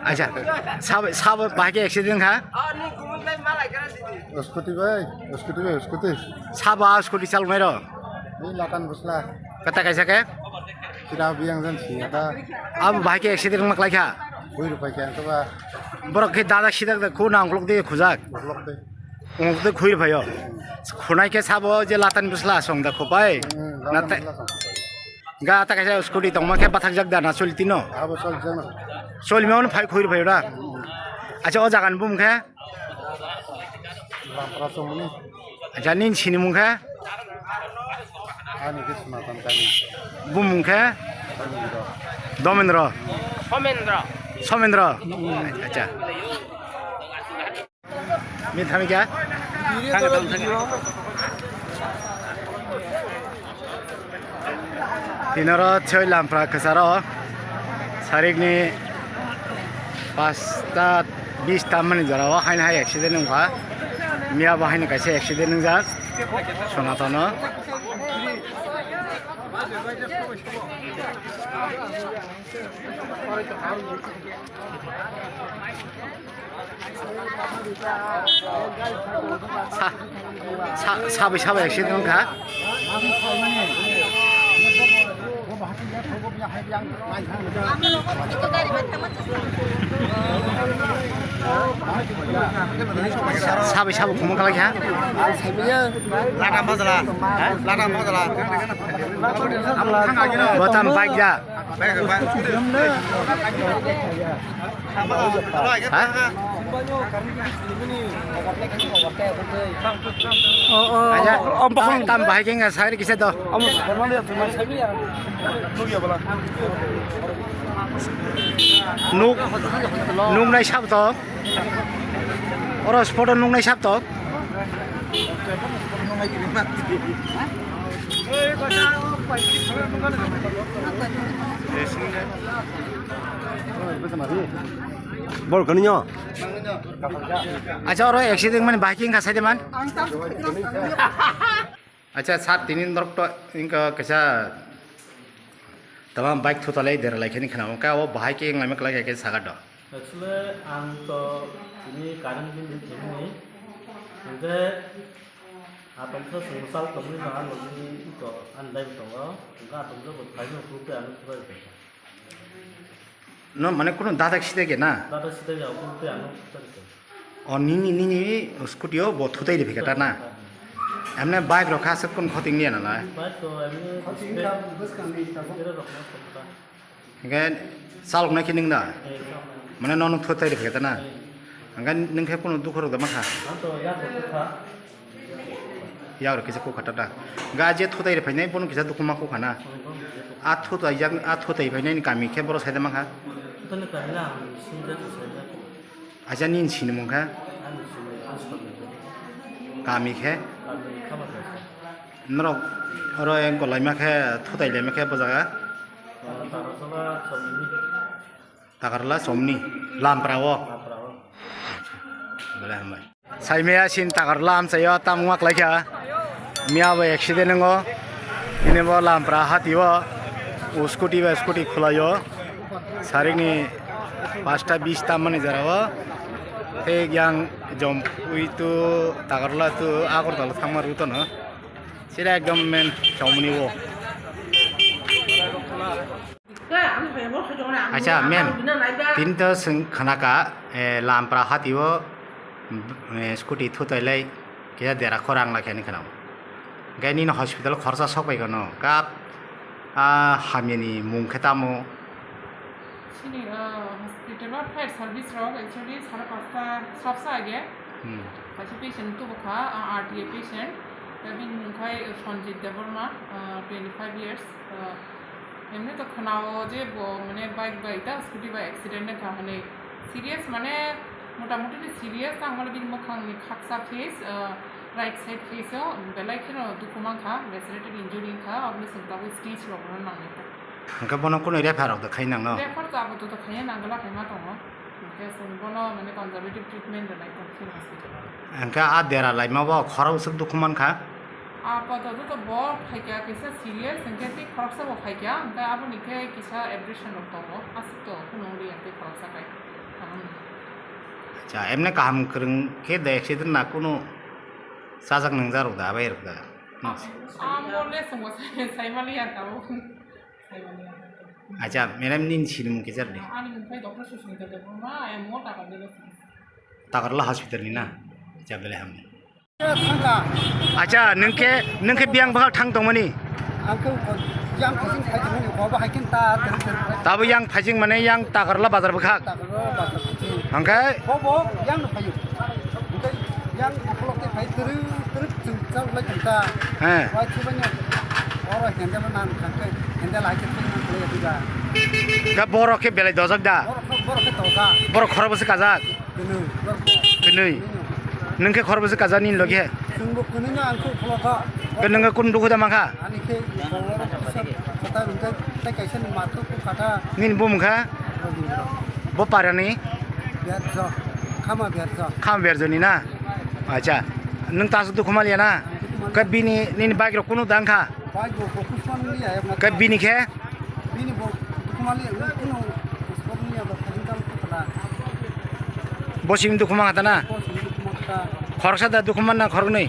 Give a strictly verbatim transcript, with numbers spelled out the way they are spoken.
Acha, sabo, sabo bahai khe accident kha? Scooty bai, scooty bai, scooty. Sabo a scooty chaloknai rok? Ni Latan Bwsla. Kata kaisa khe? Chira biyang jan si ata. Abo bahai khe accident wngma klai kha? Bui rok pai khe ang ba. Borok khe dada sidak da khu na ongklok de khujak. Ongklok de. Ongklok de khui rw phaio. Khunai khe sabo je Latan Bwsla song da khupai. Hmm, Na Latan te- Bwsla song khupai. Ga ta kaisa scooty tongma khe bathakjak da na choli tino? Abo choli jana. Choli ma ono phai khui rw phaio da. Acha o jaga ni bumung khe? Lampra chomoni. Acha nini sini mung khe? Ani khe Suna Tantani. Bumung khe? Domendro. Domendro. Somendro. Somendro. Acha. Min thami kya? Tinoro choi lampra kwcharo sarikni pasta bis tammani jorao haino hai accident wngkha. Miyabo haino kaisa accident wngjak Sonatono. Sa, sa, sabai, sabai accident wngkha. Sabai, sabai khumung kalaikha. Lata bajala, lata bajala. Botam bike da. Ha? Aja, tam bahai khe wngkha, sagri kisa do. Nuk, nuknai sab to. Oro spot o nuknai sab to. Bol kani nyo? Acha, oro accident mani bahai khe wngkha saide man. Acha, sir, tini norok to wngkha kaisa tama bike thutalai deralai khe khna, wngkha o bahai khe wnglaima kwlai khe saga do. Actually, ang to tini current bill ni thwngmani, hwnkhe atomsa chwng sal tongwi no ano bini ito ani live tongo, hwnkhe atomsa bo phaino kuk tei ano thubai rwkha. No, mane, kuno dadak sidak ya na? Dadak sidak ya, kuk tei ano thubai rwkha. O nini, nini scooty o bo thutai rwkha ta na? Emne bike rok kha aswk kun khoting liya na lai? Bike to emne. Hingke chalok nai khe nwng da? Mane nono thutai rwkha ta na? Hingke nwng khe kunu dukhu rok da ma kha? Yak rok kisa kukha ta da? Hingke a je thutai rwkha nai bono kisa dukhu ma kukha na? A thutai jak, a thutai phainai ni kami khe boro sai da ma kha? Acha nini sinimung kha? Kami khe? Norok oro engkol laima khe thutai laima khe bo jaga? Takarla somni lampra o. Belai hambai. Saimaya sin takarla amchaio tam wngma klaikha. Miya bo accident wngo. Ini bo lampra hatio. O scooty bai scooty khwlaio. Sarikni pasta bis tammani jorao. Tei yang jom ui tu takarla tu Agartala thangma route no. Sira ekdom main chomoni o. Acha, ma'am, tini to chwng khna ka, eh, lampra hatio, eh, scooty thutai lai, kisa dera khorang lai khe ani khna. Hingke nini hospital khoroksa sok pai khe no, kap, ah, hamya ni mung khe tamo? Chini, ah, hospital o fire service rok actually sara pasta srapsa age. Hmm. Kaisa patient tubu kha, ah, R T A patient. Bini mung khai Sanjit Debbarma, ah, twenty five years. Ah, emni to khwnao je bo, mane, bike bai ta scooty bai accident wngkha hinwi. Serious, mane, mota moti ni serious, tamo bini mwkhang ni khaksa face, ah, right side face o belai kheno dukhu mankha, lacerated injury wngkha, oboni chwng tabuk stitch rok no nangnai ta. Hwnkhe bono kunu refer rok da khai nang no? Refer to abo to khai nang gala khai ma tongo. Hwnkhe chwng bono, mane, conservative treatment rwnai tong chini hospital o. Hwnkhe a dera laima bo khorok swk dukhu mankha? Apato to bo phaikha kisa serious, hwnkhe tei khoroksa bo phaikha, hwnkhe aboni khe kisa abrasion rok tongo, aswk to kheno wngliya tei khoroksa khai. Acha, emne kaham kwrwng khe de accident na kunu chajak nwngjak rok da, abai rok da? Ang bo le chwngbo sai, sai maliya tabuk. Sai maliya. Acha, madam nini sinimung kichar de? Ani mung khai Doctor Susmita Debbarma, I am more Takarjala. Takarjala hospital ni na? Acha, belai hambai. Acha, nwng khe, nwng khe biyang bwkhak thang tongmani? Ang khe yang phasing phai tongmani, bo bo hai khe ta, ta, ta, ta. Tabo yang phasing mane yang Takarjala bazar bwkhak? Takarjala bazar phasing. Hwnkhe? Bo bo yang no phaio. Hwnkhe yang ukolog khe phai twrwk twrwk chwng chal lai tong ta. He. Wai thibani oro hende ma nang thang khe hende lai khe thang khe ya diba. Khe borok khe belai dojak da? Borok khe, borok khe toka. Borok khorokbo se kajak? Kwnwi, borok bo. Kwnwi. Nwng khe khorokbo se kajak nini logi he? Chwngbo kwnwi no ang khe ukolog kha. Khe nwng khe kun dukhu da mankha? Ani khe ukolog kisa kota nwng khe tei kaisa ni mathwk khatha. Nini bumung kha? Bo parani? Berjo. Khama Berjo. Khama Berjo ni na? Acha. Nwng taso dukhu maliya na? Dukhu maliya. Khe bini, nini bike rok kunu da wngkha? Bike rok bo kuchma nungya, yakma. Khe bini khe? Bini bo dukhu maliya, nwng kunu sport nungya ba phajing tam kutla. Bo simi dukhu mangkha ta na? Bo simi dukhu mangkha. Khoroksa da dukhu man na khoroknwi?